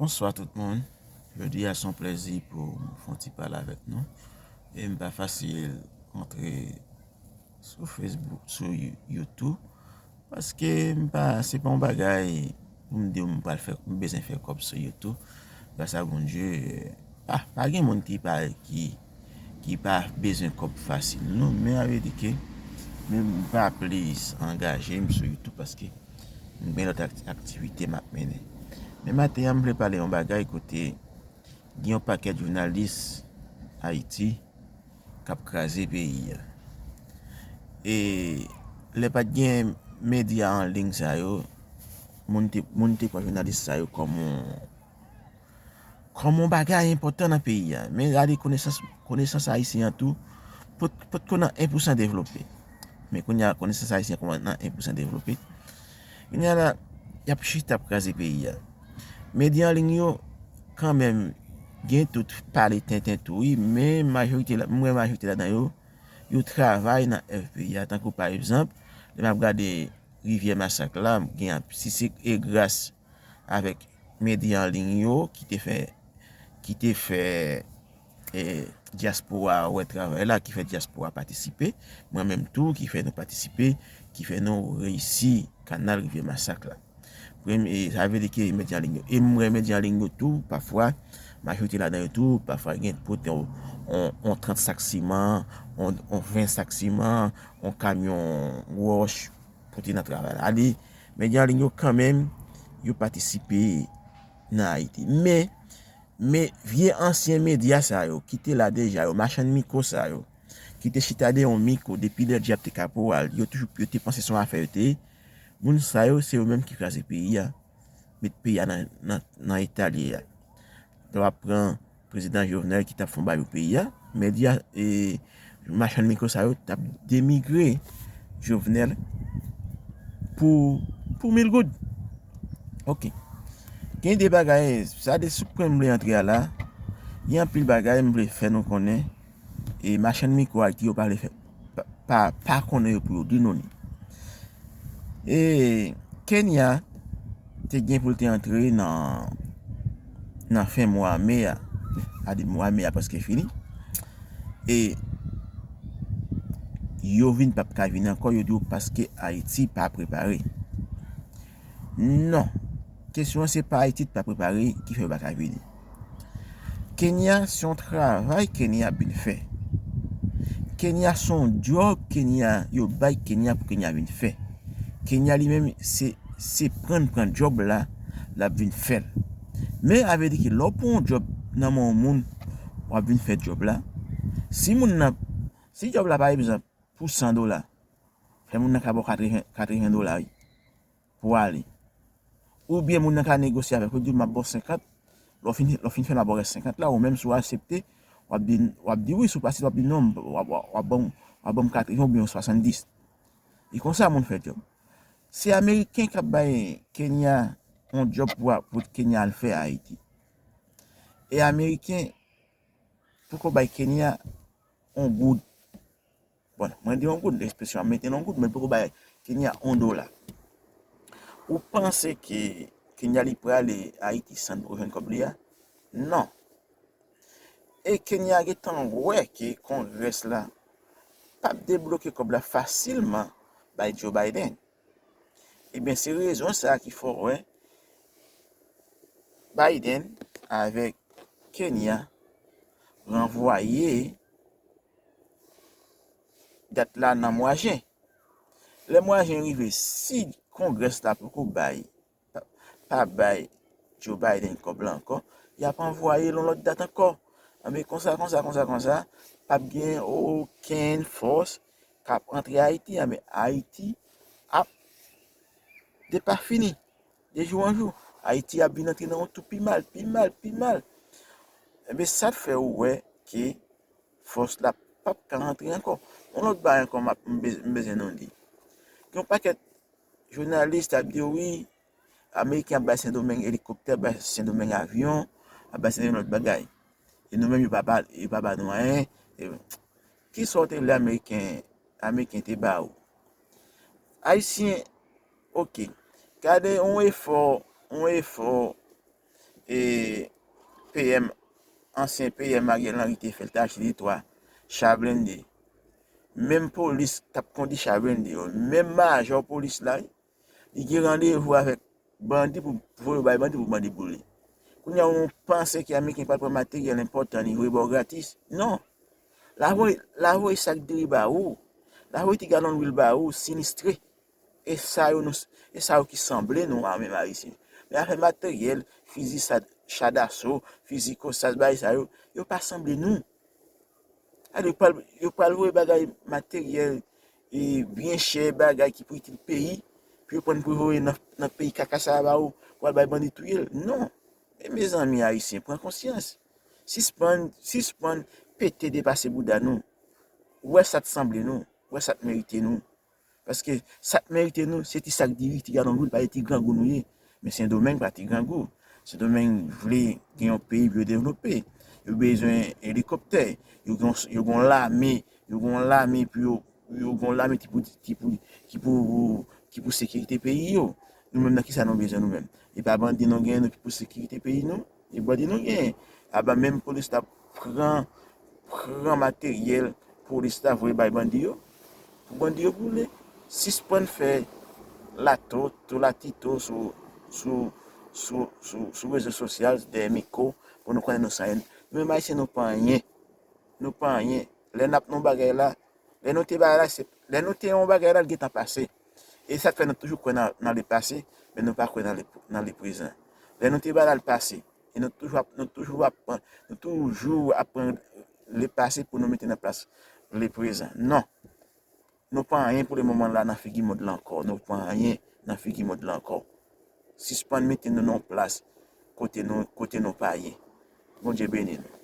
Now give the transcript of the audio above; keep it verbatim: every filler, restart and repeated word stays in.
Bonswa tout moun. Jodi a se yon plèzi pou m fè yon ti pale avèk nou. E m pa fasil antre sou Facebook, sou You- YouTube, paske m pa, se pa yon bagay pou m di w m pral fè, m bezwen fè kòb sou YouTube. Gras a Bondye, pa, pa gen moun ki pa, ki, ki pa bezwen kòb fasil, non. Men sa vle di ke men m pa plis angaje m sou YouTube paske m gen lòt ak- aktivite m ap mennen. Men maten an, m vle pale yon bagay kote gen yon pakèt jounalis Ayiti k ap kraze peyi a. E lè pa t gen medya an liy sa yo, moun te, moun te pran jounalis sa yo kòm yon, kòm yon bagay enpòtan nan peyi a. Men gade konesans, konesans ayisyen an tou, pot, potko nan en pousan devlope. Men kounye a, konesans ayisyen kòman nan en pousan devlope. Kounye a la, y ap chita ap kraze peyi a. Medya an liy yo, kanmenm, gen tout pale tenten tou, wi, men majorite, la- m wè majorite ladan yo, yo travay nan F B I a. Tankou pa egzanp, lè m ap gade Rivyè Masak la, gen, si se e gras avèk medya an liy yo ki te fè, ki te fè e, dyaspora a wè travay la, ki fè dyaspora a patisipe, mwen menm tou ki fè nou patisipe, ki fè nou reyisi kanal Rivyè Masak la. Premye, sa vle di ke medya an liy yo. E m wè medya an liy yo tou, pafwa, majorite ladan yo tou, pafwa gen pote yon, yon, yon trant sak siman, yon, yon ven sak siman, yon kamyon wòch, pote nan travay la. Ale, medya an liy yo kanmenm, yo patisipe nan Ayiti. Men, men vye ansyen medya sa yo, ki te la deja yo, machann mikwo sa yo, ki te chita dèyè yon mikwo depi lè dyab te kaporal, yo toujou, yo te panse se yon afè yo te ye. Moun sa yo, se yo menm ki kraze peyi a, met peyi a nan, nan, nan eta l ye a. Lè w ap pran prezidan Jovenel ki t ap fè yon bagay pou peyi a, medya, e, machann mikwo sa yo t ap denigre Jovenel pou, pou mil goud. Ok. Gen de bagay, sa de sou pwen m vle antre a la. Gen anpil bagay m vle fè nou konnen. E machann mikwo Ayiti yo pa vle fè, pa, pa, pa konnen yo pou yo di nou li. E Kenya te gen pou l te antre nan, nan fen mwa me a. A di mwa me a prèske fini. E yo vin p ap ka vin ankò, yo di w paske Ayiti pa prepare. Non. Kesyon an se pa Ayiti pa prepare ki fè yo pa ka vini. Kenya se yon travay Kenya ap vin fè. Kenya se yon djòb Kenya, yo bay Kenya pou Kenya vin fè. Kenya li menm se, se pran, pran djòb la, l ap vin fè l. Men sa vle di ke lè w pran yon djòb nan men yon moun, w ap vin fè djòb la. Si moun nan, si djòb la pa egzanp pou san dola, fè moun nan ka ba w katreven, katreven dola, wi, pou w ale. Oubyen moun nan ka negosye avèk ou, di w, "M ap ba w senkant." Lè w fin, lè w fin fè l, "M ap ba w rès senkant la," ou menm si w aksepte, w ap di, w ap di wi, si w pa aksepte, w ap di, "Non, w ap, w ap, w ap ban m, w ap ban m katreven oubyen swasanndis." E konsa moun fè djòb. Se Ameriken k ap bay Kenya yon djòb pou, pou Kenya al fè Ayiti. E Ameriken poko bay Kenya yon goud. Bon, mwen di yon goud, ekspresyon an mete l yon goud, men poko bay Kenya yon dola. Ou panse ke Kenya li prale Ayiti san l poko jwenn kòb li a? Non. E Kenya gentan wè ke Kongrès la p ap debloke kòb la fasilman bay Joe Biden. Ebyen, se rezon sa a ki fè w wè Biden avèk Kenya ranvwaye dat la nan mwa jen. Lè mwa jen rive, si Kongrès la poko bay, pa, pa bay Joe Biden kòb la ankò, y ap anvwaye l yon lòt dat ankò. Anben, konsa, konsa, konsa, konsa, p ap gen okenn fòs k ap antre Ayiti. Anben, Ayiti ap depafini. De jou an jou, Ayiti ap vin antre nan yon tou pi mal, pi mal, pi mal. Enben, sa fè ou wè ke fòs la p ap ka antre ankò. Yon lòt bagay ankò, m ap, m bez-, m bezwen nou di. Gen yon pakèt jounalis t ap di, wi, Ameriken ap bay Sendomeng elikoptè, ap bay Sendomeng avyon, ap bay Sendomeng lòt bagay. E nou menm, yo pa ba, yo pa ba nou anyen. E, kisa w te vle Ameriken, Ameriken te ba ou? Ayisyen, ok. Gade yon efò, yon efò e P M, ansyen P M Ariel Henry te fè l, te achte de twa cha blende. Menm polis k ap kondi cha blende yo, menm majò polis la, li gen randevou avèk bandi pou voye bay bandi pou bandi boule. Kounye a, ou panse ke Ameriken pral pran materyèl enpòtan, li voye ba w gratis? Non. L a voye, l a voye sak diri ba ou, l a voye ti galon lwil ba ou, sinistre. E sa yo, nou, e sa yo ki sanble nou a menm Ayisyen. Men afè materyèl, fizi sa, cha daso, fizi kosas, bagay sa yo, yo pa sanble nou. Alò, yo pral, yo pral voye bagay materyèl e byen chè, bagay ki pou itil peyi, pou yo pran pou voye nan, nan peyi kaka sa a ba ou, pou al bay bandi touye l. Non. Men mezanmi Ayisyen, pran konsyans. Sispann, sispann pete depase bouda nou. Wè sa t sanble nou, wè sa t merite nou. Paske sa k merite nou, se ti sak diri, ti galon lwil, pa ti grangou nou ye. Men Sendomeng pa ti grangou. Sendomeng vle gen yon peyi pou yo devlope. Yo bezwen elikoptè. Yo gen, yo gen yon lame, yo gen yon lame pou yo, yo gen yon lame ki pou, ki pou, ki pou, ki pou sekirite peyi yo. Nou menm nan kisa nou bezwen nou menm? E pa bandi nou genyen nou ki pou sekirite peyi nou? E bandi nou genyen. Aba menm polis la pran, pran materyèl polis la voye bay bandi yo, pou bandi yo boule. Sispann fè lato, to latito sou, sou, sou, sou, sou rezo sosyal, dèyè mikwo, pou nou konnen nou sa ye. Nou menm Ayisyen, nou pa anyen. Nou pa anyen. Lè n ap nan bagay la, lè nou te bagay la, se, lè nou te yon bagay la, l gentan pase. E sa k fè nou toujou kwè nan, nan lepase, men nou pa kwè nan le, nan leprezan. Lè nou te bagay la, l pase. E nou toujou ap, nou toujou ap, nou toujou ap pran lepase pou nou mete nan plas leprezan. Non. Nou pa anyen pou le moman la nan figi mond la ankò. Nou pa anyen nan figi mond la ankò. Sispann mete nou nan yon plas kote nou, kote nou pa ye. Bondye beni nou.